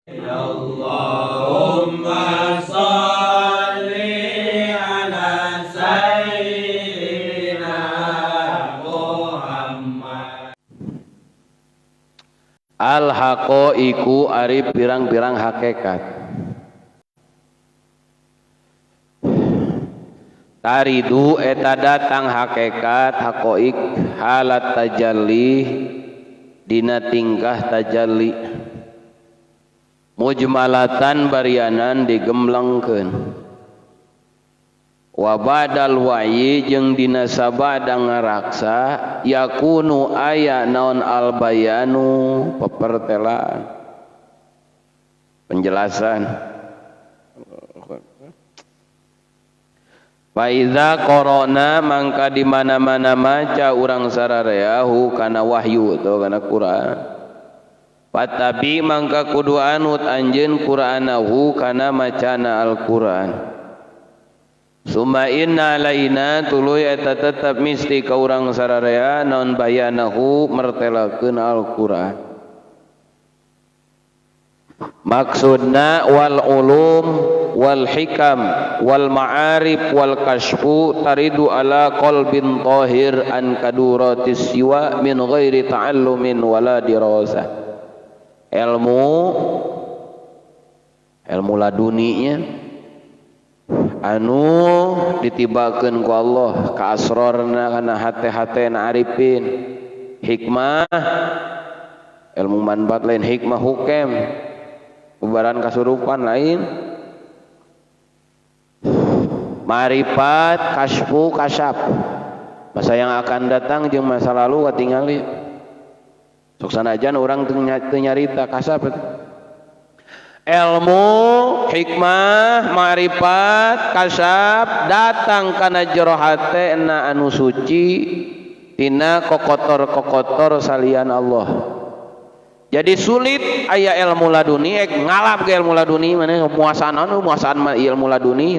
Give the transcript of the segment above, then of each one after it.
Allahumma sholli ala sayyidina Muhammad. Al haqaiqu ari pirang-pirang hakikat. Taridu eta datang hakikat haqaiq halat tajalli dina tingkah tajalli mujmalatan barianan digemblengkeun wa badal wahyi jeung dina sabada ngaraksa yakunu aya naon al bayanu pepertelaan penjelasan. Fa iza qara'na mangka di mana-mana maca urang sarareahu kana wahyu atau kana Quran. Fatabi mangka kudu anut anjeun Qur'anahu kana macana Al-Qur'an. Summa inna alaina tuluy eta tetep misti ka urang sararea naon bayanahu mertelakeun Al-Qur'an. Maksudna wal ulum wal hikam wal ma'arif wal kashfu taridu ala qalbin tahir an kaduratis siwa min ghairi ta'allumin wala dirasa. Ilmu ilmu laduninya anu ditibakeun ku Allah ka asrorna kana hate-hatena arifin. Hikmah ilmu manfaat lain, hikmah hukem ubaran kasurupan lain, marifat kasfu kasab masa yang akan datang jeung masa lalu katingali sok sanajan urang teu nyarita kasab. Ilmu hikmah marifat kasab datang kana jero hatena anu suci tina kokotor-kokotor salian Allah. Jadi sulit aya ilmu laduni ngalap ke ilmu laduni mana muasaan anu muasaan ilmu laduni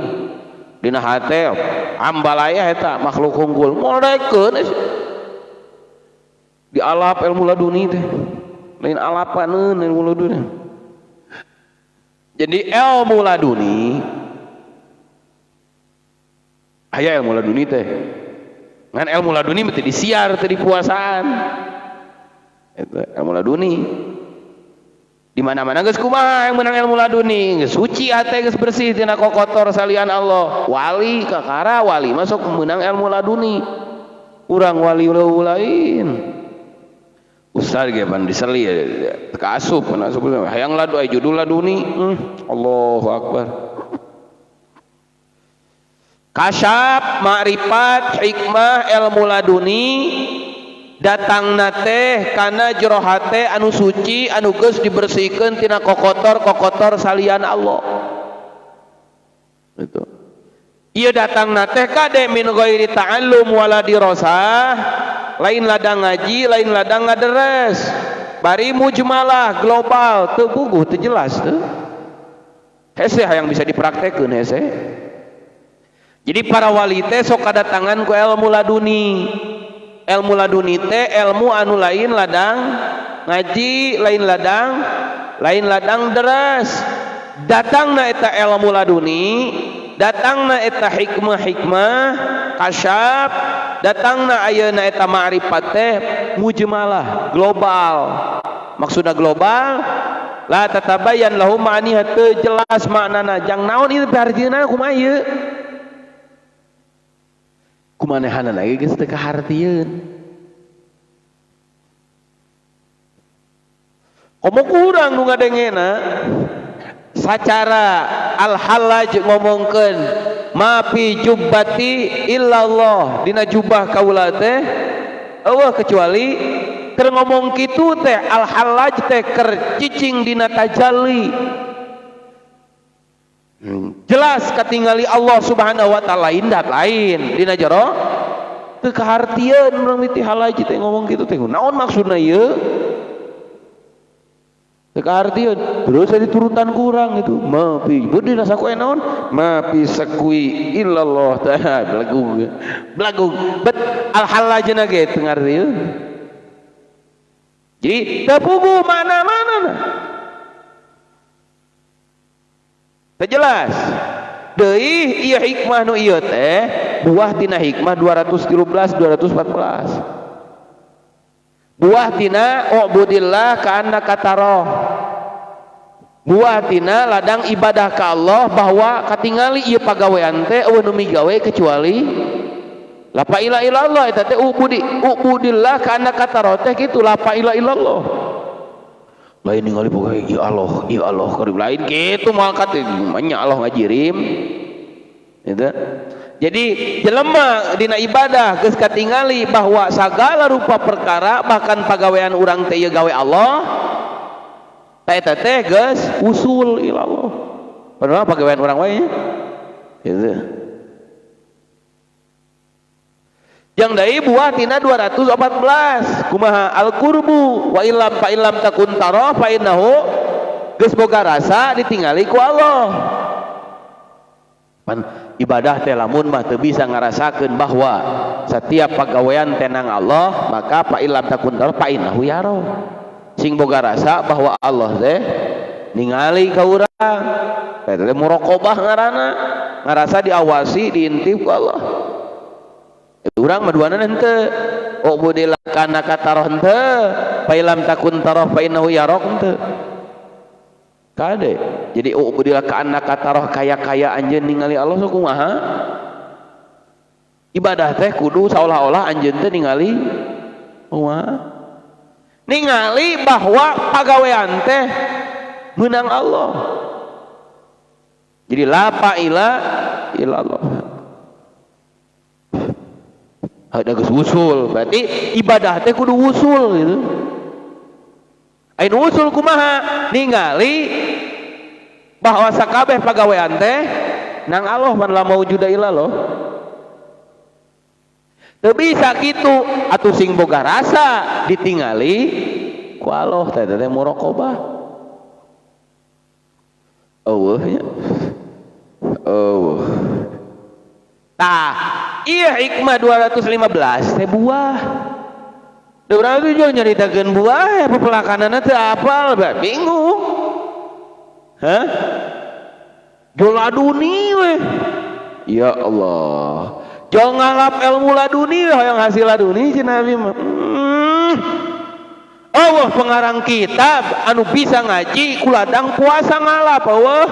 dina hate ambalaya eta makhluk unggul moal daekeun dialap ilmu laduni teh lain alapaneun ilmu laduni. Jadi ilmu laduni aya ilmu laduni teh ngan ilmu laduni teh disiar teh dipuasaan eta ilmu laduni di mana-mana geus kumaha yang menang ilmu laduni geus suci hate geus bersih tina kokotor salian Allah. Wali kakara wali masuk menang ilmu laduni urang wali lain ustaz ge pan diseli teu asup kana asup hayang ladu aya judul laduni. Allahu akbar. Kasyaf ma'rifat hikmah ilmu laduni datangna teh kana jero hate anu suci anu geus dibersihkeun tina kokotor-kokotor salian Allah. Itu. Ieu datangna teh kade min ghairi ta'allum wala dirasah, lain ladang ngaji, lain ladang ngaderes. Bari mujmalah global teu puguh teu jelas teu. Hese hayang bisa dipraktekeun hese. Jadi para wali teh sok kadatangan ku ilmu laduni. Ilmu laduni teh ilmu anu lain ladang ngaji, lain ladang deras. Datangna eta ilmu laduni, datangna eta hikmah-hikmah kasyaf, datangna ayeuna eta ma'rifat teh mujmalah global. Maksudna global la tatabayyan lahu ma'aniha teu jelas maknana. Jang naon ieu teh hartina kumaha ieu? Kumanehanna lagi geus teu kahartieun. Komo kurang nu ngadengena sacara al-Hallaj ngomongkeun ma fi jubbati illallah dina jubah kaula teh eueuh kecuali keur ngomong kitu teh al-Hallaj teh keur cicing dina tajalli. Jelas katingali Allah Subhanahu wa taala lain dat lain dina jero teu kahartieun urang miti Hallaj teh ngomong kitu teh naon maksudna ieu teu kahartieun terus jadi turutan kurang itu ma fi budi rasa ku naon ma fi sakui illallah ta'ala belagung belagung bet al Hallajna ge teu ngartieun. Jadi teu puguh mana-mana. Teu jelas. Deui ieu hikmah nu ieu teh buah tina hikmah 213 214. Buah tina ubudillah ka'annaka tarah. Buah tina ladang ibadah ka Allah bahwa katingali ieu pagawean teh eueuh nu migawe kecuali la ilaha illallah eta teh ubudillah ka'annaka tarah teh kitu la ilaha illallah. Lain ningali pagawe ya Allah karib lain kitu moal nya Allah ngajirim. Gitu. Jadi jelema dina ibadah geus katingali bahwa sagala rupa perkara bahkan pagawean urang teh ieu gawe Allah ta eta teh geus usul ilallah. Padahal pagawean urang wae nya. Gitu. Yang deui buah tina 214 kumaha al-qurbu wa illam fa illam takun tara fa innahu geus boga rasa ditingali ku Allah. Pan ibadah teh lamun mah teu bisa ngarasakeun bahwa setiap pagawean tenang Allah maka fa illam takun tara fa innahu yara. Sing boga rasa bahwa Allah teh ningali ka urang. Eta teh muraqabah ngaranna, ngarasa diawasi diintip ku Allah. Urang mah duanana henteu. Ubudillah kana katarah henteu, fa illam takun tarah fa innahu yarak henteu. Kade. Jadi ubudillah kana katarah kaya-kaya anjeun ningali Allah sok kumaha? Ibadah teh kudu saolah-olah anjeun teh ningali kumaha? Ningali bahwa pagawean teh meunang Allah. Jadi la ilaha illallah. Ada geus wusul, berarti ibadah teh kudu wusul gitu. Ain wusul kumaha? Ningali bahwa sakabeh pagawean teh nang Allah man la maujuda illallah. Teu bisa kitu atuh sing boga rasa ditingali ku Allah teh teh muraqabah. Eueuh nya. Eueuh. Tah, ieu hikmah 215 teh buah. Da urang tuh jauh nyaritakeun buah pepelakanana teu apal, bingung. Hah? Jol laduni weh. Ya Allah. Jol ngalap ilmu laduni hoyong hasil laduni cenah Nabi mah. Allah pengarang kitab anu bisa ngaji ku ladang puasa ngalap Allah.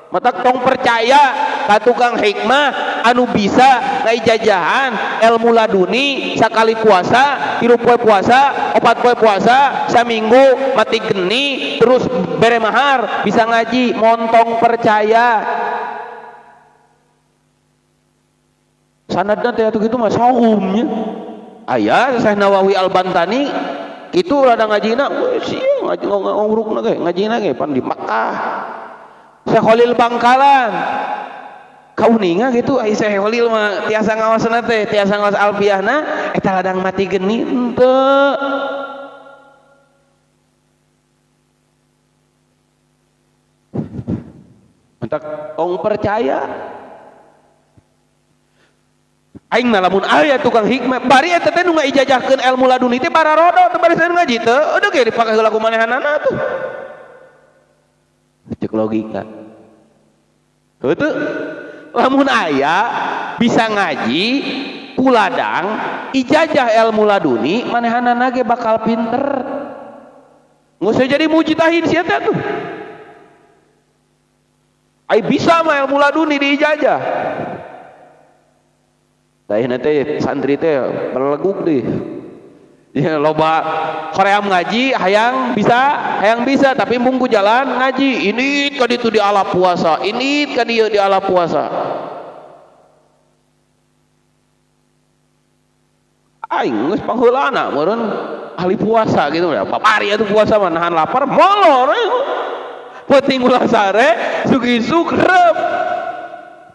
Matak tong percaya ka tukang hikmah anu bisa ngaijajahan ilmu laduni sakali puasa, 3 poe puasa, 4 poe puasa, saminggu mati geni terus bere mahar bisa ngaji, montong percaya. Sanadna teh atuh kitu mah saumnya. Aya Syekh Nawawi Al-Bantani kitu ladang ngajina, we sia ngaji ngurukna ge, ngajina ge pan di Makkah. Syekh Khalil Bangkalan kauninga gitu ai Syekh Khalil mah tiasa ngawasna teh tiasa ngawas alfiahna eta ladang mati geni henteu. Entak tong percaya aing mah lamun aya tukang hikmah bari eta teh nu ngaijajahkeun ilmu laduni teh bararodo teh bari ngaji teu eueuh ge dipake heula ku manehanana tuh. Cek logika. Heueuh lamun aya bisa ngaji ku ladang ijazah ilmu laduni manehanana ge bakal pinter. Nggak usah jadi mujtahin sia teh tuh. Ai bisa mah ilmu laduni diijazah. Tah teh santri teh beleguk deh. Ya loba hoream ngaji hayang bisa tapi mungku jalan ngaji ini ka ditu di ala puasa, ini ka dieu di ala puasa. Aing geus pangheulana meureun ahli puasa gitu ya. Papari atuh puasa mah nahan lapar molor. Peuting ulah sare isuk-isuk reup.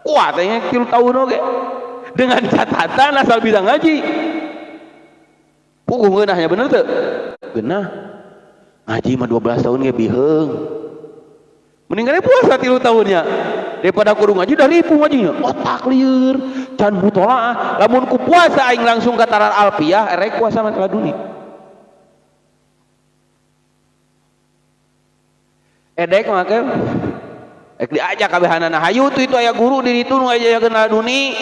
Kuat nya 3 tahun oge. Dengan catatan asal bisa ngaji. Puguh ngeunahnya bener teu? Geunah. Ngaji mah 12 tahun ge biheung. Mendingan puasa 3 tahunnya. Daripada kudu ngaji dah ripuh ngajinya. Otak lieur, can mutolaah. Lamun ku puasa aing langsung ka tarar alfiah, erek puasa mah laduni. Edek make. Rek diajak kabehanana hayu tuh itu aya guru di ditu nu aya laduni.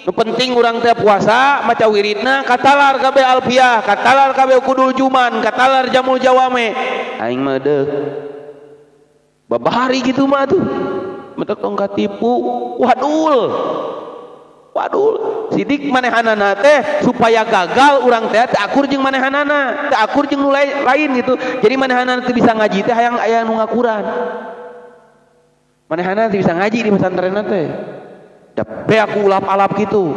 Nu penting urang teh puasa maca wiridna katalar kabeh alfiah, katalar kabeh kudul juman, katalar jamul jawame. Aing mah deuk. Babahari gitu mah tuh. Mentek tong katipu, wadul. Wadul, sidik manehanana teh supaya gagal urang teh teu akur jeung manehanana, teu akur jeung nu lain gitu. Jadi manehanana teu bisa ngaji teh hayang aya nu ngakuran. Manehanana teu bisa ngaji di pesantren teh. Da beak ulap-alap gitu.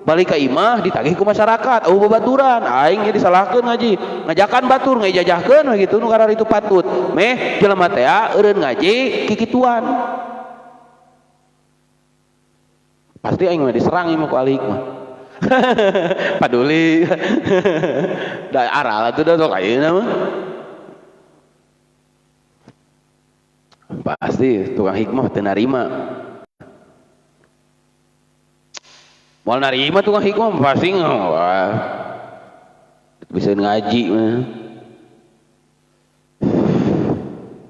Balik ka imah ditagih ku masyarakat, eueuh babaturan, aing ge disalahkeun ngaji. Ngajakan batur ngajajahkeun we gitu nu kararitu patut. Meh jelema teh eureun ngaji kikituan. Pasti aing mah diserang ieu mah ku ahli hikmah. Paduli. Da aral atuh da sok ayeuna mah. Pasti tukang hikmah teu narima. Moal narima tukang hikmah pasti wah. Bisa ngaji mah.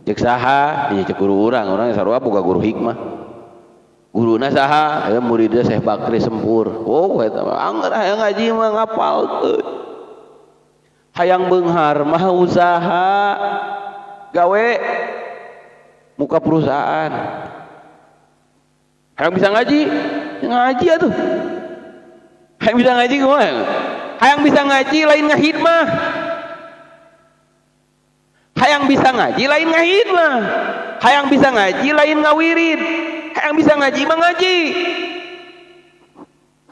Cek saha? Nya cek guru urang, urang sarua boga guru hikmah. Guruna saha? Aya muridna Syekh Bakri Sempur. Oh, eta mah angger hayang ngaji mah ngapalkeun. Hayang beunghar mah usaha gawe muka perusahaan. Hayang bisa ngaji, ngaji atuh. Hayang bisa ngaji kumaha? Hayang bisa ngaji lain ngahidmah. Hayang bisa ngaji lain ngahidmah. Hayang bisa ngaji lain ngawirid. Hayang bisa ngaji mah ngaji.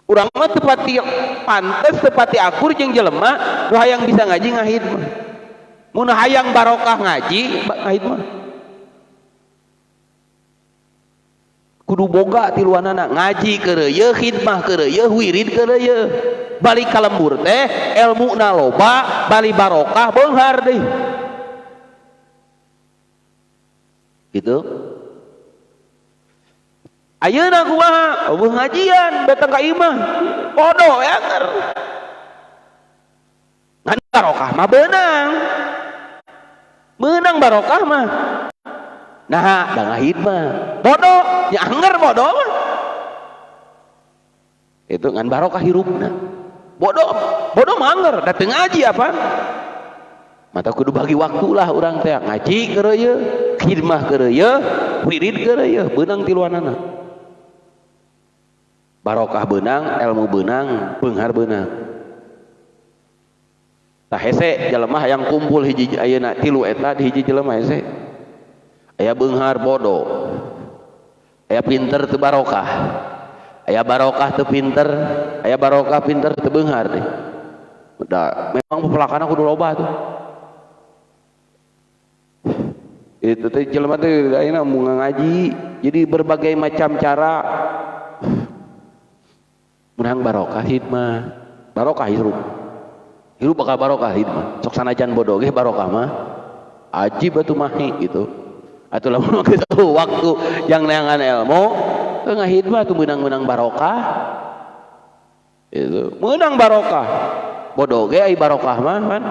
Urang mah tepati pantes, tepati akur jeung jelema nu hayang bisa ngaji ngahidmah. Mun hayang barokah ngaji, ngahidmah. Kudu boga tiluanana, ngaji keureuyeung, khidmah keureuyeung, wirid keureuyeung. Balik ka lembur teh elmuna loba, bali barokah beunghar deui. Gitu. Ayeuna kumaha? Eueuh ngajian datang ka imah. Bodoh ya nger. Ngan barokah mah beunang. Meunang barokah mah. Nah, da ngahidmah. Bodoh, nya anger bodoh mah. Itu ngan barokah hirupna. Bodoh, bodoh mah anger, da teu ngaji apa? Mata kudu bagi waktu lah urang teh ngaji keureuyeung, khidmah keureuyeung, wirid keureuyeung, beunang tiluanana. Barokah beunang, ilmu beunang, beunghar beunang. Tah hese jelema hayang kumpul hiji ayeuna tilu eta di hiji jelema hese. Aya beunghar bodoh. Aya pinter teu barokah. Aya barokah teu pinter, aya barokah pinter teu beunghar teh. Da memang pepelakana kudu loba tuh. Itu teh jelema teh ayeuna mun ngaji, jadi berbagai macam cara. Menang barokah hidmah, barokah hirup, hirup bakal barokah hidmah. Sok sanajan bodoh ge barokah mah, ajib atuh mahi gitu. Atuh lamun geus waktu yang neangan ilmu, ngahidmah tuh meunang-meunang barokah. Itu meunang barokah. Bodoh ge ai barokah mah kan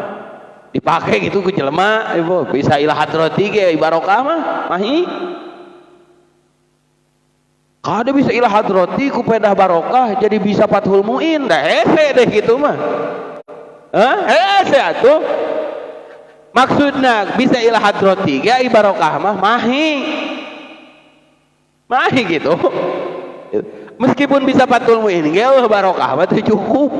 dipake gitu ku jelema, ibu bisa ila hadrati ge ai barokah mah mahi. Kada bisa ila hadrati ku pedah barokah jadi bisa fathul muin, dah hese deh gitu mah. Hah? Hese atuh. Maksudna bisa ila hadrati ge ai barokah mah mahi. Mahi gitu. Meskipun bisa fathul muin ge eueuh barokah mah teu cukup.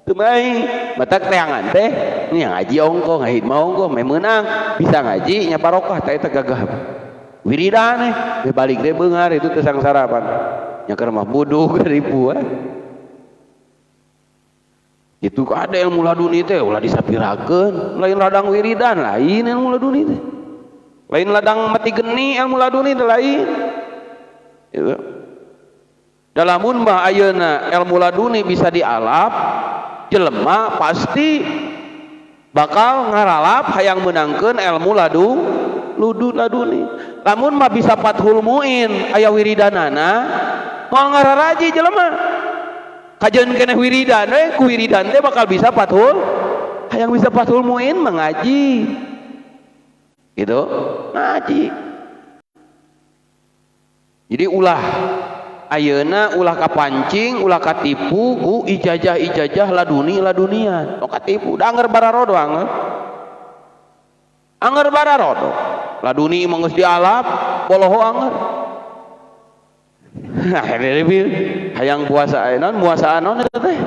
Teu mahi. Matak teangan teh nya ngaji ongkoh, ngahidmah ongkoh, meh meunang bisa ngaji nya barokah teh eta gagah. Wiridan eh balik deh beunghar itu teh sangsarapan. Nya keur mah bodoh ribu eh. Itu ada ilmu laduni teh ulah disapirakeun, lain ladang wiridan, lain ilmu laduni teh. Lain ladang mati geni ilmu laduni teh lain. Gitu. Dalamun mah ayeuna ilmu laduni bisa dialap, jelema pasti bakal ngaralap hayang meunangkeun ilmu ladu ludu laduni. Lamun mah bisa fathul muin aya wiridanana moal ngararaji jelema. Kajeun keneh wiridan we ku wiridan teh bakal bisa fathul, hayang bisa fathul muin mah ngaji. Gitu, ngaji. Jadi ulah ayeuna ulah kapancing, ulah katipu ku ijazah-ijazah laduni ladunian. Oh katipu, da anger bararodo anger. Anger bararodo. Laduni mah geus dialap, boloho anger. Nah, hayang puasa naon puasa naon eta teh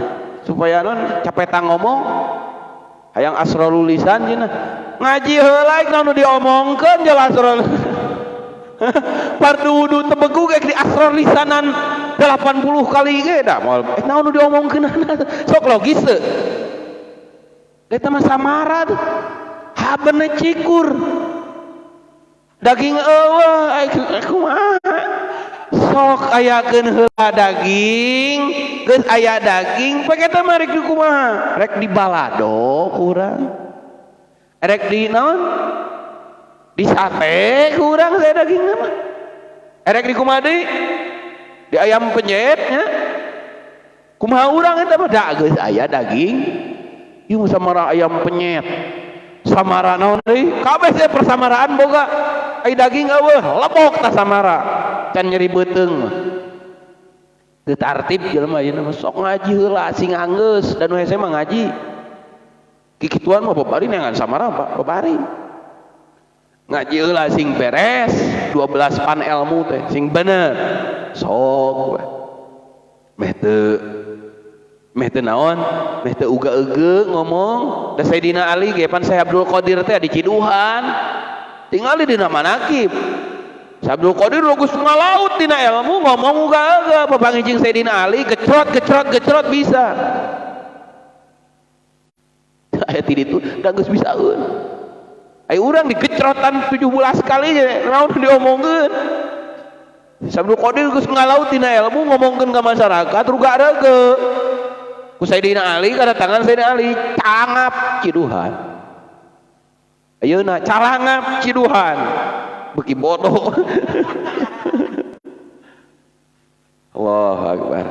supaya naon capetang ngomong hayang asrarul lisan cenah ngaji heula naon nu diomongkeun jelas asrarul fardu wudu teu begu ge di asrar lisanan 80 kali ge da moal naon nu diomongkeun sok logis teu eta mah samara tuh habene cikur daging eueuh kumaha sok ayakeun heula daging geus aya daging pake teh mah rek di kumaha rek di balado kurang rek di naon di sate kurang saya daging mah rek di kumaha deui di ayam penyet nya kumaha urang eta mah da geus aya daging ieu samara ayam penyet samara naon deui kabeh teh persamaraan boga ai daging eueuh lebok tah samara can nyeri beuteung mah teu tartib jelema ayeuna mah sok ngaji heula sing anggeus dan nu hese mah ngaji kikituan mah babari neangan samara Pak babari ngaji heula sing beres 12 pan ilmu teh sing bener sok we meh teu naon meh teu uga-euge ngomong da Sayyidina Ali ge pan Syekh Abdul Qadir teh di Ciduhan tingali dina manakib Abdul Qadir geus ngalaut dina ilmu ngomong uga-uga papanggih jeung Sayyidina Ali gecrot gecrot gecrot bisa aya ti ditu da geus bisaeun aya urang digecrotan 17 kali naon diomongkeun Abdul Qadir geus ngalaut dina ilmu ngomongkeun ka masyarakat ruga-rege ku Sayyidina Ali kadatangan Sayyidina Ali cangap ciduhan ayeuna calangap ciduhan beki bodoh. Allahu Akbar.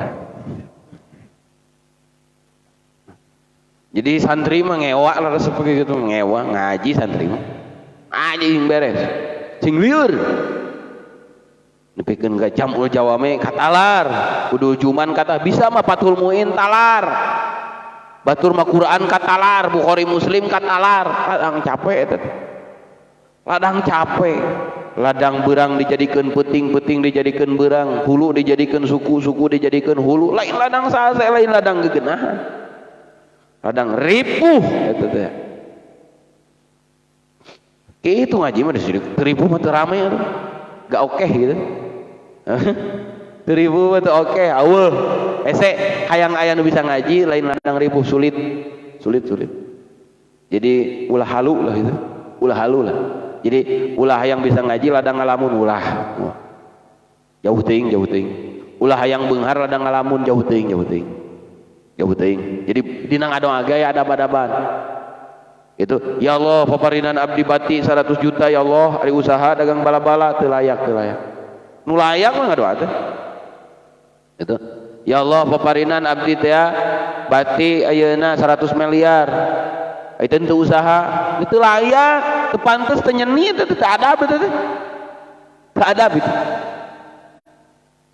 Jadi santri mah ngewa lah seperti itu ngewa ngaji santri mah ngaji sing beres sing liur nepikeun ka Jamul Jawame katalar kudu juman kata bisa mah Fathul Muin talar batur mah Quran katalar Bukhari Muslim katalar ladang capek eta ladang capek ladang berang dijadikan peting peting dijadikan berang hulu dijadikan suku suku dijadikan hulu lain ladang sase lain ladang gegenahan ladang ripuh eta teh kitu ngaji mah ripuh mah teu rame atuh gak oke gitu ripuh mah teu oke aweuh hese hayang aya nu bisa ngaji lain ladang ripuh sulit sulit sulit jadi ulah halu lah itu ulah halu lah jadi ulah yang bisa ngaji ladang ngalamun ulah jauh teuing jauh teuing ulah hayang beunghar ladang ngalamun jauh teuing jauh teuing jauh teuing jadi dina ngadoa ge adab-adaban itu ya Allah paparinan abdi bati 100 juta ya Allah ari usaha dagang bala-bala teu layak teu layak nu layak mah ngadoa teh itu ya Allah paparinan abdi teh bati ayeuna 100 miliar itu teu usaha itu layak teu pantes teu nyeni teu adab teu teu adab itu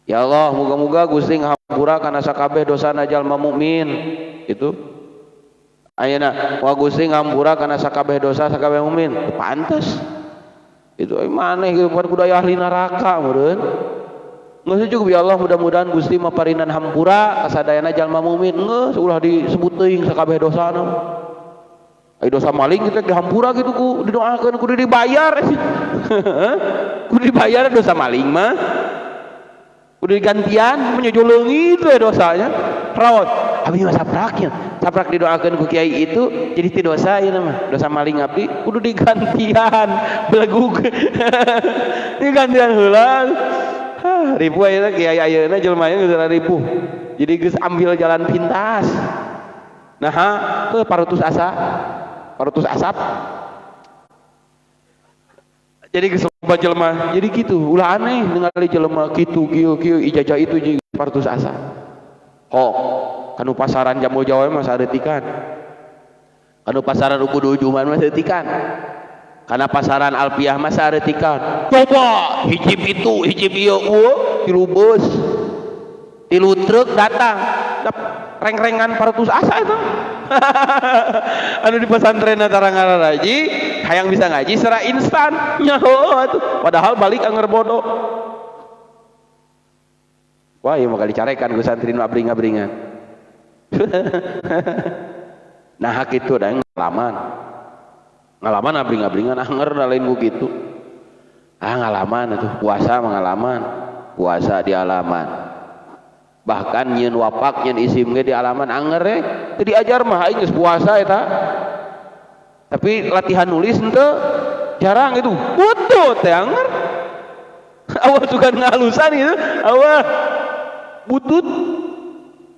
ya Allah muga-muga Gusti ngahampura kana sakabeh dosana jalma mukmin itu ayeuna wa Gusti ngahampura kana sakabeh dosa sakabeh mukmin teu pantes itu maneh kieu kudu aya ahli neraka meureun geus cukup ya Allah mudah-mudahan Gusti maparinan hampura kasadayana jalma mukmin geus ulah disebut teuing sakabeh dosana ai dosa maling kita dihampura gitu ku didoakeun kudu dibayar kudu dibayar dosa maling mah kudu digantian menyujuleungit we dosanya raos abdi mah sapraknya saprak didoakeun ku kiai itu jadi ti dosa ieu mah dosa maling abdi kudu digantian belegug digantian heula ripuh ayeuna kiai ayeuna jelema geus ripuh jadi geus ambil jalan pintas nah ke parutus asa parutus asap jadi geus loba jelema jadi gitu ulah aneh ningali jelema kitu kieu kieu ijazah itu jeung parutus asa kok kanu pasaran Jamul Jawa mah sareutikan kanu pasaran Ukudu Juman mah sareutikan kana pasaran Alpiah mah sareutikan coba hijib itu hijib ieu eueuh tilu bus tilu truk datang reng-rengan 400 asa itu. Anu di pesantren tarang ngaraji hayang bisa ngaji secara instan nyaho atuh padahal balik anger bodoh. Wah ieu mah dicarekan ku santri nu abring-abringan. Nah kitu da ngalaman. Ngalaman abring-abringan anger da lain ku kitu. Ah ngalaman atuh puasa mengalaman, puasa di alaman. Bahkan nyeun wapak nyeun isim ge di alaman anger we teu diajar mah aing geus puasa eta. Tapi latihan nulis henteu jarang itu. Butuh teh anger. Awah suka ngalusan gitu. Awah butut.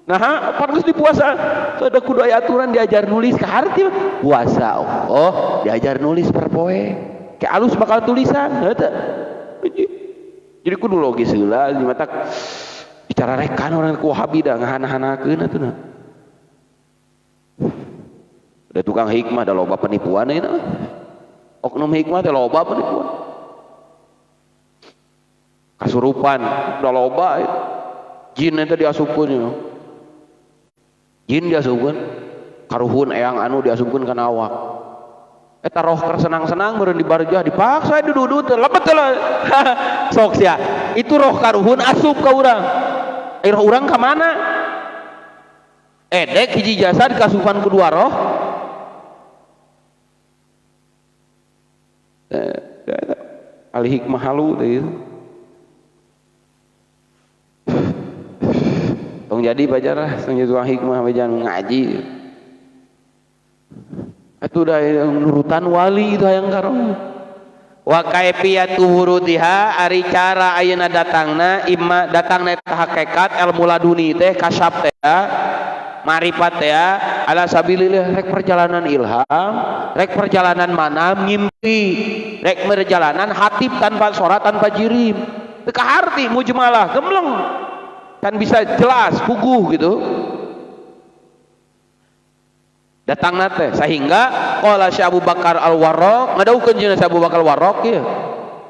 Nah, pan geus dipuasa. Sada kudu aya aturan diajar nulis ka harti puasa. Oh, diajar nulis per poe. Ke alus bakal tulisan heuh teu. Jadi kudu logis heula di matak bicara rekan orang ku Wahabi da ngahana-hanakeun atuh nah. Da tukang hikmah da loba penipuan ayeuna. Oknum hikmah teh loba penipuan. Kasurupan da loba jin eta diasupkeun ya. Jin diasupkeun karuhun eyang anu diasupkeun kana awak. Eta roh keur senang-senang meureun di barjah dipaksa dududut teh lebet lah. Sok sia. Itu roh karuhun asup ka urang. Roh urang ka mana? Edek hiji jasad kasupan ku dua roh. Ahli hikmah halu teh gitu. Tong jadi pajar lah, tong jadi tukang hikmah pajar ngaji. Itu dah nurutan wali itu hayang karong. Wa kaifiyatu wurudiha ari cara ayeuna datangna imma datangna eta hakikat ilmu laduni teh kasyaf teh marifat teh ala sabilillah rek perjalanan ilham rek perjalanan manam ngimpi rek perjalanan hatib tanpa suara tanpa jirim teu kaharti mujmalah gemleng kan bisa jelas puguh gitu datang teh sehingga qala Syekh Abu Bakar Al-Warraq ngadaukeun jeung Syekh Abu Bakar Al-Warraq ieu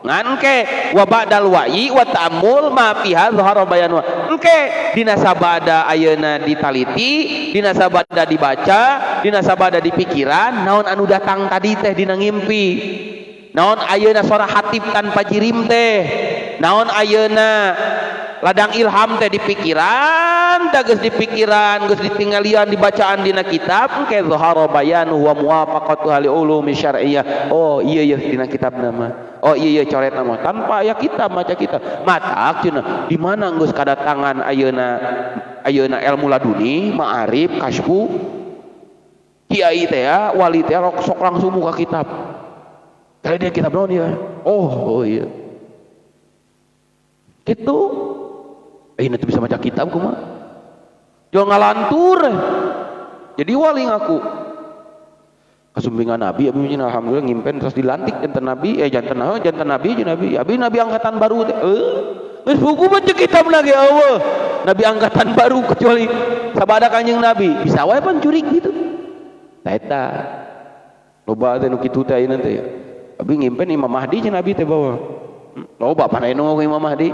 ngan ke wa ba'dal wa'yi wa ta'ammul ma fiha zahara bayanu engke dina sabada ayeuna ditaliti dina sabada dibaca dina sabada dipikiran naon anu datang tadi teh dina ngimpi naon ayeuna sora hatib tanpa jirim teh naon ayeuna ladang ilham teh di pikiran tah geus di pikiran geus ditinggalian dibacaan dina kitab engke zahara bayanu wa muwafaqatu li ulumi syar'iyyah. Oh iya iya dina kitab nama oh iya iya coret nama tanpa aya kitab maca kitab matak cenah di mana geus kadatangan ayeuna ayeuna ilmu laduni ma'arif kasfu kiai teh ya wali teh sok langsung muka kitab kali dia kitab naon ya oh oh iya gitu. Ini tuh bisa baca kitab kumaha? Jual ngalantur. Jadi wali ngaku. Kasumpingan Nabi, abi mah alhamdulillah ngimpen terus dilantik janten Nabi, janten naon, janten Nabi, jeung Nabi. Abi Nabi angkatan baru teh. Geus buku baca kitab lagi Allah. Nabi angkatan baru kecuali sabada kanjeng Nabi. Bisa wae pan curig gitu. Tah eta. Loba teh nu kitu teh ayeuna teh. Abi ngimpen Imam Mahdi jeung Nabi teh bawa. Loba pan aya nu ngaku Imam Mahdi.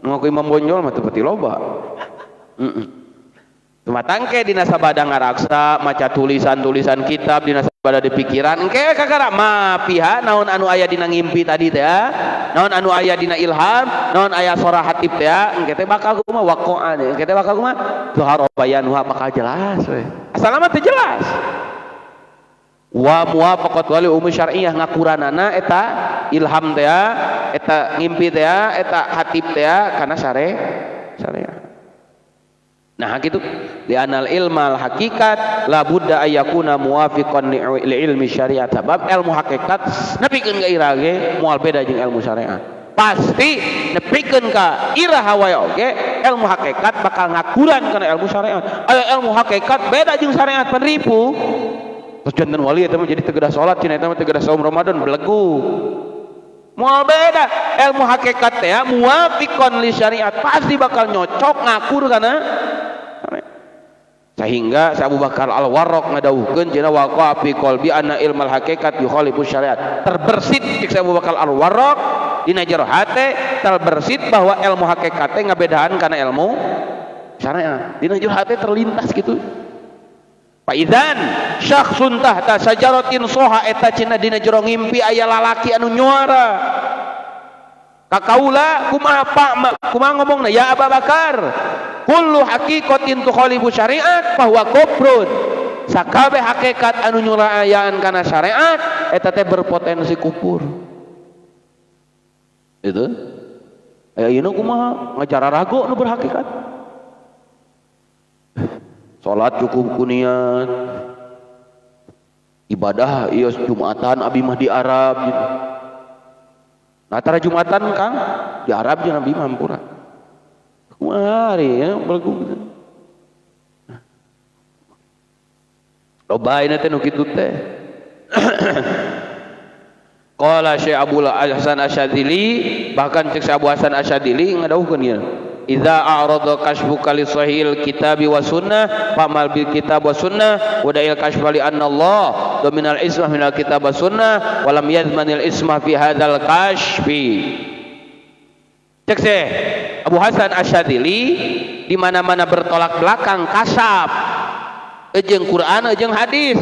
Ngaku Imam Bonjol mah teu pati loba. Tumatangke dina sabada ngaraksa maca tulisan-tulisan kitab dina sabada di pikiran engke kakara ma piha naon anu aya dina ngimpi tadi teh naon anu aya dina ilham naon aya sora hatib teh engke teh bakal kumaha waqoan engke teh bakal kumaha zahara bayanuha bakal jelas we asalna mah teu jelas wa muwafaqat wali umum syar'iyyah ngakuranana eta ilham teh eta ngimpi teh eta hatib teh kana syariah. Nah gitu di anal ilmal hakikat la budda ayakuna muwafiqan li ilmi syariat sabab ilmu hakikat nepikeun ka ira ge moal beda jeung ilmu syariat pasti nepikeun ka ira hawae oge ilmu hakikat bakal ngakuran kana ilmu syariat aya ilmu hakikat beda jeung syariat penripu. Terus jantan wali eta mah jadi teu gedah salat cenah eta mah teu gedah saum Ramadan belegu. Moal beda ilmu hakikat teh muwafiqan li syariat pasti bakal nyocok ngakur kana sehingga Abu Bakar Al-Warraq ngadawuhkeun cenah waqa fi qalbi anna ilmal hakikat yukhalifu syariat terbersit cek Abu Bakar Al-Warraq dina jero hate terbersit bahwa ilmu hakikat teh ngabedaan kana ilmu syariat. Dina jero hate terlintas gitu. Fa idzan syakhsun tahta sajaratin soha eta cenah dina jero ngimpi aya lalaki anu nyuara ka kaula, kumaha Pak, kumaha ngomongna, ya Abu Bakar, kullu haqiqatin tukhalifu syariat bahwa kufrun. Sakabeh hakikat anu nyurayaan kana syariat eta teh berpotensi kufur. Itu aya ieu kumaha ngacara rago nu berhakikat. Salat cukup ku niat, ibadah ieu Jumatan abi mah di Arab gitu. Nah, tara Jumatan Kang di Arab jeung abi mah hampura. Kumaha ya belagu gitu. Loba ini teh nu kitu teh. Qala Syekh Abu Hasan Asyadzili, bahkan cek Syekh Abu Hasan Asyadzili ngadawuhkeun ieu. Idza a'rada kashfuka li sahihil kitabi wa sunnah fa'mal bil kitab wa sunnah wa da'il kashfa li anna Allah dominal ismah minal kitab wa sunnah wa lam yadmanil ismah fi hadzal kashfi. Cek Syekh Abu Hasan Asyadzili di mana-mana bertolak belakang kasab jeung Quran jeung hadis,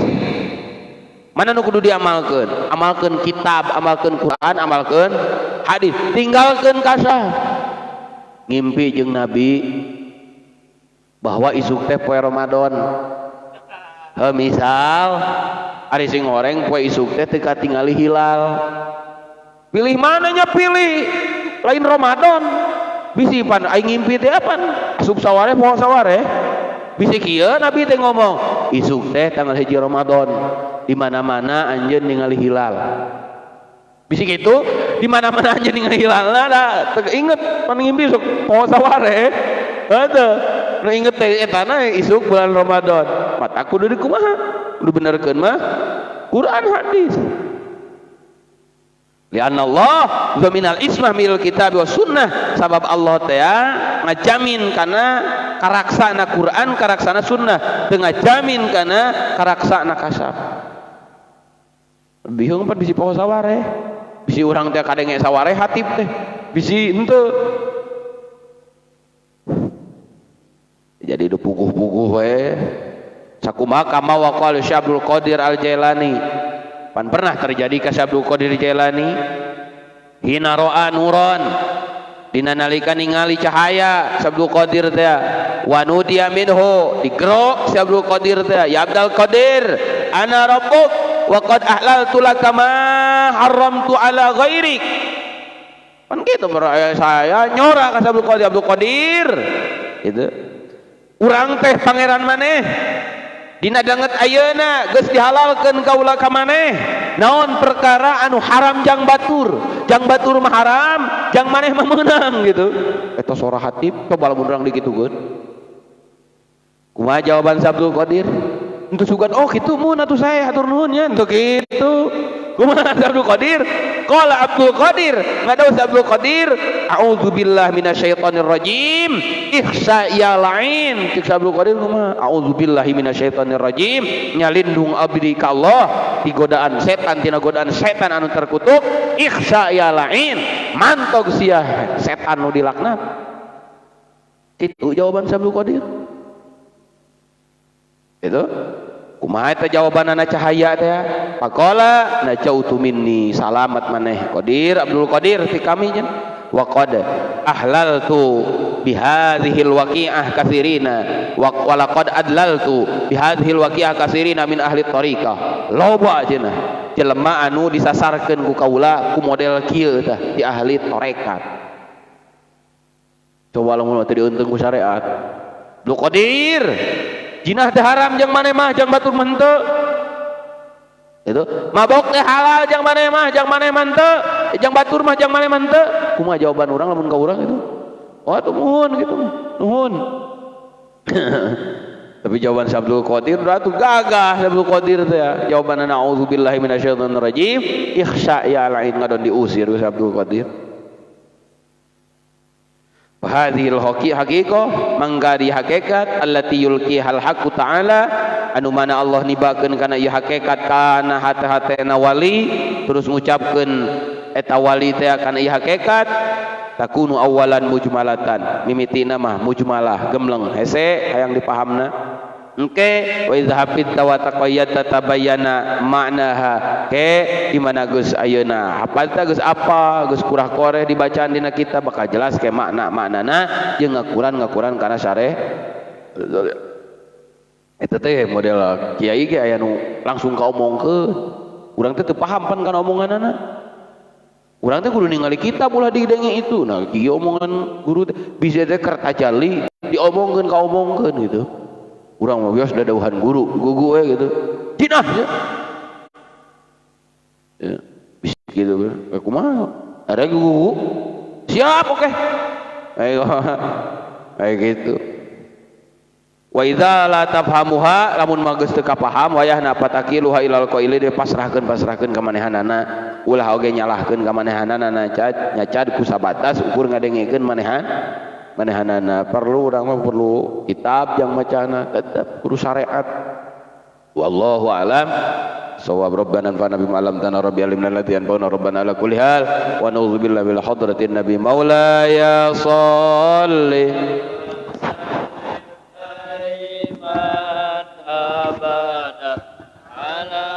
mana nu kudu diamalkeun? Amalkeun kitab, amalkeun Quran, amalkeun hadis, tinggalkeun kasab. Ngimpi jeung Nabi bahwa isuk teh poe Ramadan. Heuh, misal ari sing goreng poe isuk teh teu katingali hilal, pilih mananya? Pilih lain Ramadan. Bisi pan aing ngimpi teh apan asup saware poho saware, bisi kieu Nabi teh ngomong isuk teh tanggal 1 Ramadan, di mana-mana anjeun ningali hilal. Bisi kitu di mana-mana anjeun ningali hilal da inget pan ngimpi sok poho saware heuh nu inget teh etana isuk bulan Ramadan. Mata kudu di kumaha kudu benerkeun mah Quran hadis. Lianna Allah minal ismah mil kitab wa sunnah, sabab Allah teh ngajamin kana karaksana Quran, karaksana sunnah, teu ngajamin kana karaksana kasab. Bingung pan bisi poho saware, bisi urang teh kadenge saware hatib teh bisi henteu. Jadi du puguh-puguh we. Sakumaha kama waqala Syekh Abdul Qadir Al-Jailani. Pan pernah terjadi ka Syekh Abdul Qadir Jailani hina ra'a nuran, dina nalika ningali cahaya Syekh Abdul Qadir teh, wa nudiya minhu, digerok Syekh Abdul Qadir teh, ya Abdul Qadir ana rabbuk wa qad ahlaltu laka ma haramtu ala ghairik. Pan kitu saya nyora ka Syekh Abdul Qadir, Abdul Qadir gitu, urang teh pangeran maneh, dina danget ayeuna geus dihalalkeun kaula ka maneh naon perkara anu haram jang batur, jang batur mah haram, jang maneh mah meunang gitu. Eta sora hatib coba lamun urang dikitukeun kumaha jawaban Abdul Qadir? Entu sugan oh kitu mun atuh saya hatur nuhun nya entu kitu. Kumaha Abdul Qadir? Qala Abdul Qadir, ngadaus Abdul Qadir, a'udzubillah minasyaitonir rajim, ihsa ya lain. Cek Abdul Qadir kumaha? A'udzubillahi minasyaitonir rajim, nyalindung abdi ka Allah ti godaan setan, tina godaan setan anu terkutuk. Ihsa ya lain, mantog sia setan nu dilaknat. Kitu jawaban Abdul Qadir. Itu kumaha eta jawabanana cahaya teh? Faqala najautu minni, salamat maneh Qadir Abdul Qadir ti kami nya. Wa qad ahlaltu bihadzihil waqi'ah katsirina wa laqad adlaltu bihadzihil waqi'ah katsirina min ahli thariqah. Loba cenah jelema anu disasarkeun ku kaula ku model kieu tah di ahli tarekat. Coba lamun teu diuntung ku syariat Abdul Qadir, jinah teh haram jang maneh mah, jang batur mah henteu. Itu mabok teh halal jang maneh mah, jang maneh mah henteu, jang batur mah jang maneh mah henteu. Kumaha jawaban urang lamun ka urang itu? Oh atuh nuhun gitu, nuhun. Tapi jawaban Abdul Qadir atuh gagah Abdul Qadir teh ya. Jawabanna na'udzubillahi minasyaitonir rajim, ikhsa ya lain, ngadon diusir ku Abdul Qadir. Hadhil haqiqah manggari hakikat allati yulqihal haqqu ta'ala, anu mana Allah nibakeun kana ieu hakikat kana hate-hatena wali, terus ngucapkeun eta wali teh kana ieu hakikat. Takunu awalan mujmalatan mimitina mah mujmalah gemleng hese hayang dipahamna. Engke wa idza hafidta wa taqayyadta tabayyana ma'naha. Ke di mana geus ayeuna hafalta geus apa geus kurah koreh dibacaan dina kitab bakal jelas ke makna maknana jeung ngakuran-ngakuran kana syareh. Eta teh model kiai ge aya nu langsung kaomongkeun. Urang teh teu paham pan kana omonganana. Urang teh kudu ningali kitab ulah didenge itu. Nah, kieu omongan guru teh bisa teh kertajali diomongkeun kaomongkeun gitu. Urang mah biasa dadauhan guru, gugu we gitu. Jinah ya. Ya, bisa gitu kan. Kumaha? Ada gugu. Siap, oke. Ayo. Kayak gitu. Wa idza la tafhamuha lamun mah geus teu kapaham wayahna patakiluha ilal qaili de pasrahkeun ka manehanana ulah oge nyalahkeun ka manehanana nyacad ku sabatas ukur ngadengekeun manehanana perlu urang mah perlu kitab yang macana tetep kudu syariat. Wallahu alam sawab. Rabbana anfa'na bima 'allamtana rabbi alimna alladhi yanfa'una rabbana ala kulli hal wa na'udzu billahi bil hadratin nabi maulaya sholli abada ala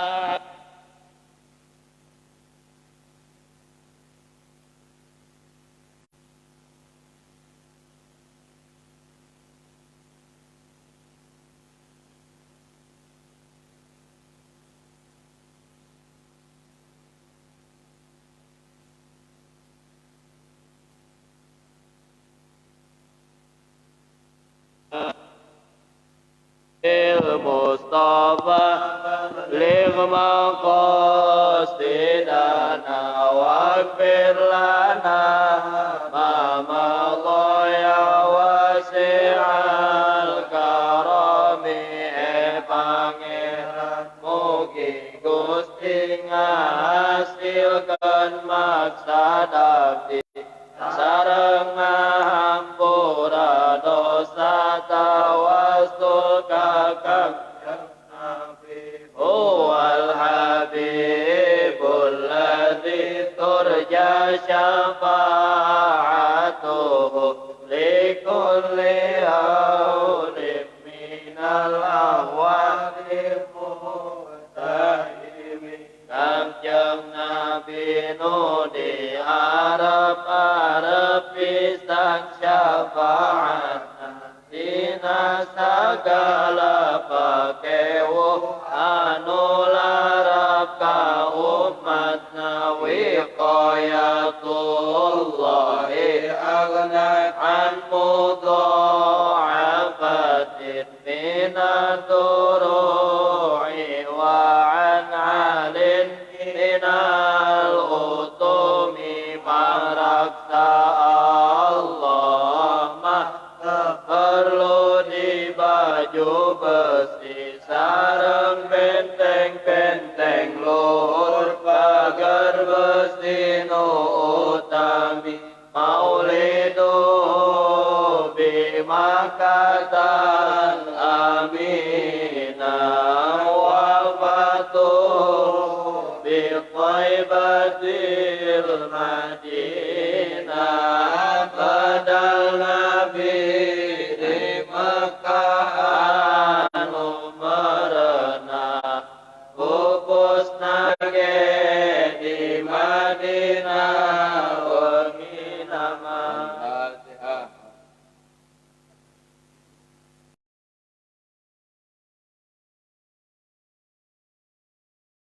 Mustafa ligma qasidana waghfir lana ma madha ya wasi'al karami. Pangeran mugi Gusti ngahasilkeun maksad abdi sareng ngahampura dosa tawassul kakang Nabi huwal habibul ladzi turja syafa'atuhu likulli haulin minal ahwali mustahimi. Kangjeng Nabi nu diarep-arep pisan syafaatna dina sagala pakewuh anu larap ka umatna. Wiqayatullahi aghnat an mudha'afatin minad duru'i wa an 'alin minal utumi. Paraksa Allah mah perlu di baju besi sareng benteng-benteng luhur pagar besi nu utami. Maulidu bimakatan amina wafatu bi thaibatil madinah.